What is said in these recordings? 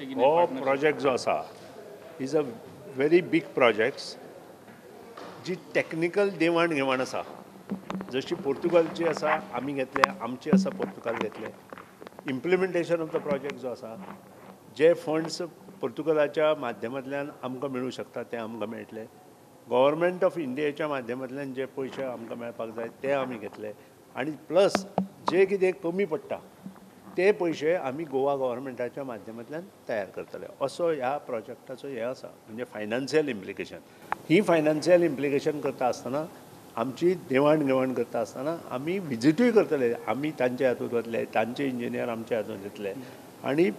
हो प्रोजेक्ट जो आसा is a very big projects. Ji technical देवाण घेवाण आसा, जशी पोर्तुगालची आसा आमी घेतले, आमची आसा पोर्तुगाल घेतले, इम्प्लिमेंटेशन ऑफ the project जो आसा, जे फंड्स पोर्तुगालाच्या माध्यमांतल्यान आमकां मेळूं शकता ते आमकां मेळटले, गव्हर्मेंट ऑफ इंडियाच्या माध्यमांतल्यान जे पयशे आमकां मेळपाक जाय ते आमी घेतले, आनी प्लस जे कितें कमी पडटा ते पयशे आमी गोवा गव्हर्मेंटाच्या माध्यमांतल्यान तयार करतले. असो ह्या प्रोजेक्टाचो हें आसा, म्हणजे फायनान्शियल इम्प्लिकेशन. ही फायनान्शियल इम्प्लिकेशन करता आसतना, आमची देवाण घेवाण करता आसतना आमी विजिटूय करतले, आमी तांच्या हातूंत वतले, तांचे इंजिनियर आमच्या हातूंत येतले, आनी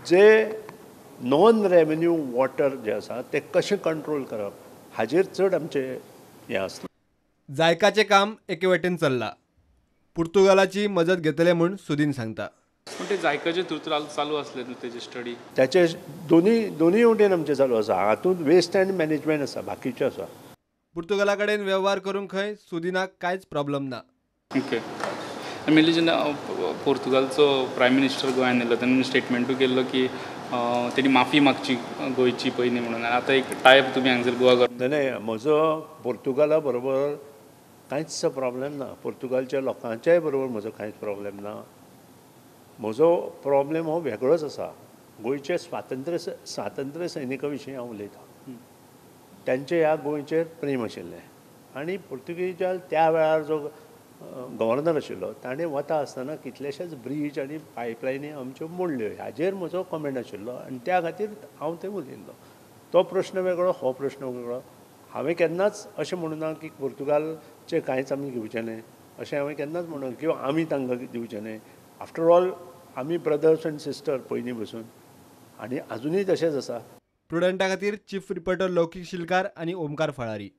जे नॉन रेवेन्यू वॉटर जे आसा ते कशें कंट्रोल करप हाजेर चड आमचें हें आसता. जायकाचें काम एके वटेन चल्लां, पुर्तुगालाची मजत घेतले म्हूण सुदीन सांगता. पूण ते जायकाचे थ्रू चालू आसले न्हू तेजे स्टडी, त्याचे दोन्ही वटेन आमचें चालू आसा. हातूंत वेस्ट अँड मॅनेजमेंट आसा, बाकीचें आसा. पुर्तुगाला कडेन वेव्हार करूंक खंय सुदिनाक कांयच प्रॉब्लम ना. ओके, मेनली जेन्ना पोर्तुगालचो प्रायम मिनिस्टर गोंयान येयलो तेन्ना स्टेटमेंटूय केल्लो की तेणी माफी मागची गोंयची पयलीं म्हणून. आतां एक टायप तुमी हांगसर गोवा गव्हर्मेंट. नाही, म्हजो पोर्तुगाला बरोबर कांयच प्रॉब्लेम ना, पोर्तुगालच्या लोकांच्याय बरोबर म्हजो कांयच प्रॉब्लेम ना. म्हजो प्रॉब्लेम हो वेगळोच आसा. गोंयचे स्वातंत्र्य सैनिका विशीं हांव उलयतां. तांचें ह्या गोंयचेर प्रेम आशिल्लें आनी पोर्तुगीजा त्या वेळार जो गव्हर्नर आशिल्लो ताणें वता आसतना कितलेशेच ब्रीज आनी पायपलायनी आमच्यो मोडल्यो, हाजेर म्हजो कमेंट आशिल्लो आनी त्या खातीर हांव थंय उलयल्लो. तो प्रश्न वेगळो, हो प्रश्न वेगळो. हांवें केन्नाच अशें म्हणूं ना की पोर्तुगालचें कांयच आमी घेवचें न्हय, अशें हांवें केन्नाच म्हणूं किंवा आमी तांकां दिवचें न्हय. आफ्टर ऑल आमी ब्रदर्स अँड सिस्टर पयलीं बसून, आनी आजुनूय तशेंच आसा. प्रुडंटा खातीर चीफ रिपोर्टर लौकीक शिलकार आनी ओमकार फळारी.